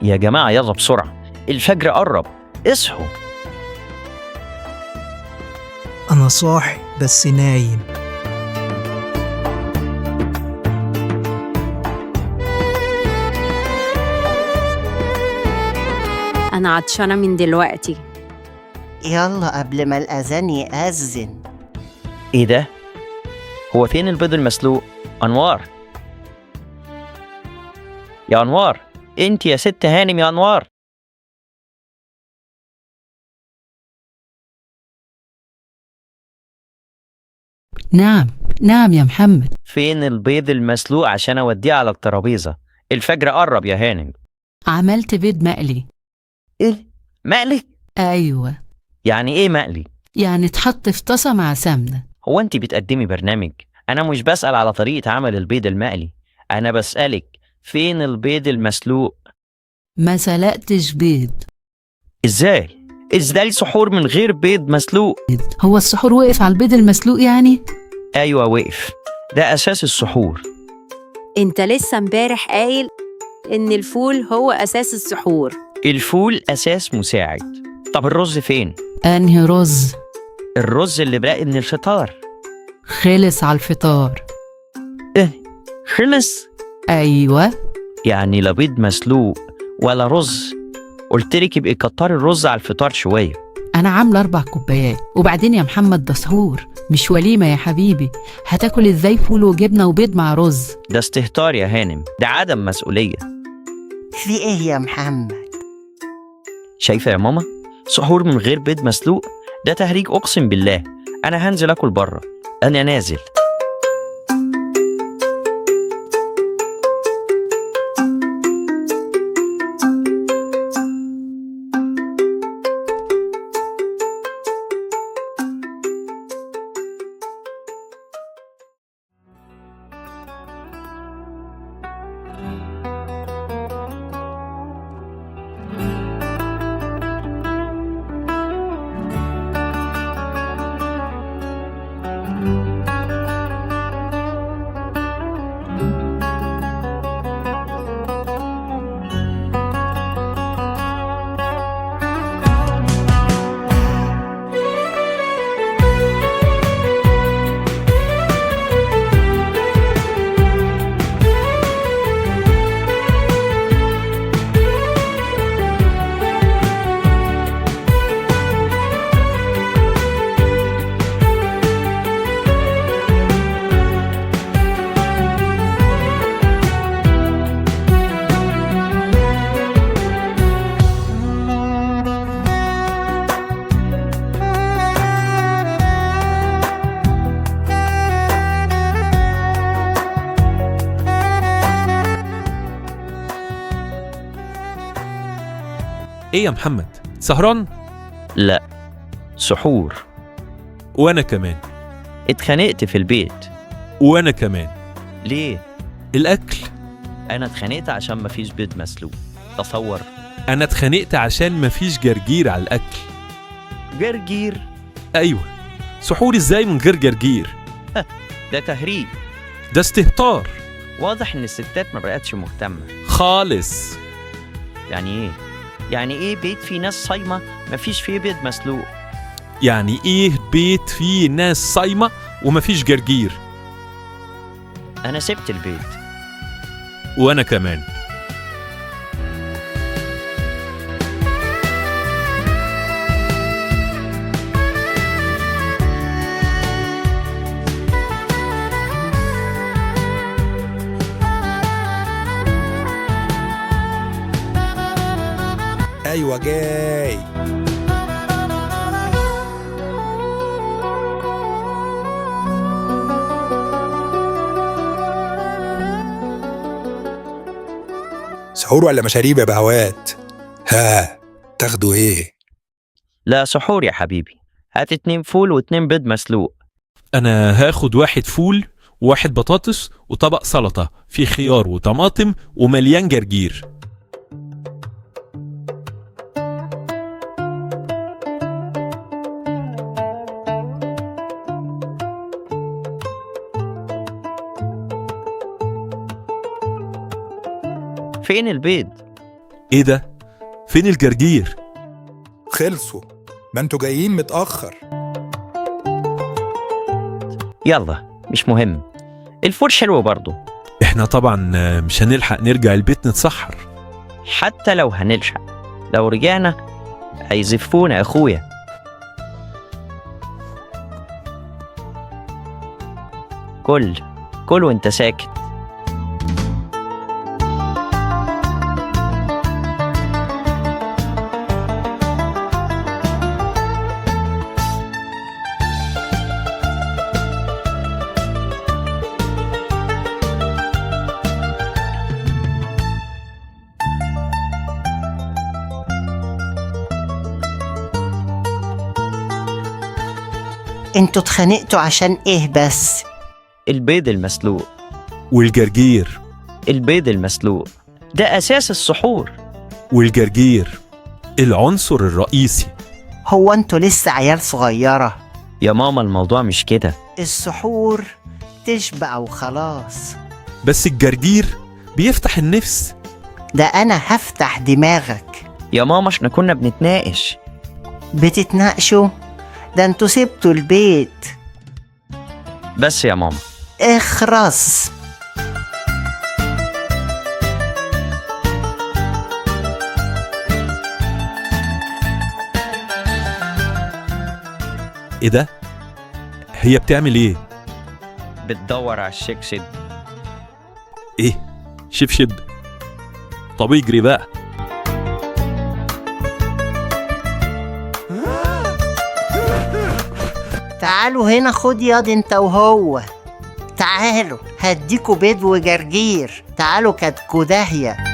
يا جماعة يلا بسرعة، الفجر قرب، اصحوا. أنا صاحي بس نايم. أنا عطشانة من دلوقتي. يلا قبل ما الأذان يأذن. ايه ده؟ هو فين البيض المسلوق؟ أنوار، يا أنوار، انت يا ست هانم يا أنوار. نعم نعم يا محمد. فين البيض المسلوق عشان اوديه على الترابيزة؟ الفجر قرب يا هانم. عملت بيض مقلي. ايه؟ مقلي؟ أيوة. يعني ايه مقلي؟ يعني اتحط في طاسة مع سمنة. هو انت بتقدمي برنامج؟ انا مش بسأل على طريقة عمل البيض المقلي، انا بسألك فين البيض المسلوق؟ ما سلقتش بيض. ازاي؟ ازاي سحور من غير بيض مسلوق؟ هو السحور وقف على البيض المسلوق يعني؟ ايوه وقف، ده اساس السحور. أنت لسه امبارح قايل إن الفول هو أساس السحور. الفول اساس مساعد. طب الرز فين؟ أنهي رز؟ الرز اللي باقي من الفطار. خلص على الفطار. ايه؟ خلص؟ أيوة. يعني لا بيض مسلوق ولا رز. قلت لك يبقى كتري الرز على الفطار شويه. أنا عاملة 4 كوبايات. وبعدين يا محمد ده سحور مش وليمة يا حبيبي. هتاكل إزاي فول وجبنة وبيض مع رز؟ ده استهتار يا هانم، ده عدم مسؤوليه. في إيه يا محمد؟ شايفه يا ماما؟ سحور من غير بيض مسلوق ده تهريج، اقسم بالله. انا هنزل اكل بره، انا نازل. ايه يا محمد، سهران؟ لا، سحور. وانا كمان. اتخانقت في البيت. وانا كمان. ليه؟ الاكل. انا اتخانقت عشان مفيش بيض مسلوق، تصور. انا اتخانقت عشان مفيش جرجير على الاكل. جرجير؟ ايوه، سحور ازاي من غير جرجير؟ ده تهريج، ده استهتار. واضح ان الستات ما بقتش مهتمه خالص. يعني ايه؟ يعني ايه بيت فيه ناس صايمه مفيش فيه بيض مسلوق؟ يعني ايه بيت فيه ناس صايمه ومفيش جرجير؟ انا سبت البيت. وانا كمان. ايوه جاي. سحور ولا مشاريب يا بهوات؟ ها، تاخدوا ايه؟ لا سحور يا حبيبي، هات 2 فول و2 بيض مسلوق. انا هاخد 1 فول و1 بطاطس وطبق سلطه فيه خيار وطماطم ومليان جرجير. فين البيض؟ ايه ده؟ فين الجرجير؟ خلصوا، ما انتوا جايين متأخر. يلا مش مهم، الفول حلو برضه. احنا طبعا مش هنلحق نرجع البيت نتسحر. حتى لو هنلحق، لو رجعنا هيزفونا يا اخويا. كل كل وانت ساكت. انتوا اتخانقتوا عشان ايه بس؟ البيض المسلوق. والجرجير. البيض المسلوق ده أساس السحور. والجرجير العنصر الرئيسي. هو انتوا لسه عيال صغيرة؟ يا ماما الموضوع مش كده. السحور تشبع وخلاص. بس الجرجير بيفتح النفس. ده انا هفتح دماغك. يا ماما احنا كنا بنتناقش. بتتناقشوا؟ ده انتوا سبتوا البيت. بس يا ماما. اخرس. ايه ده؟ هي بتعمل ايه؟ بتدور على الشبشب. ايه؟ شبشب؟ طب اجري بقى. تعالوا هنا، خد ياض انت وهو. تعالوا هديكوا بيض وجرجير، تعالوا كاتكو داهية.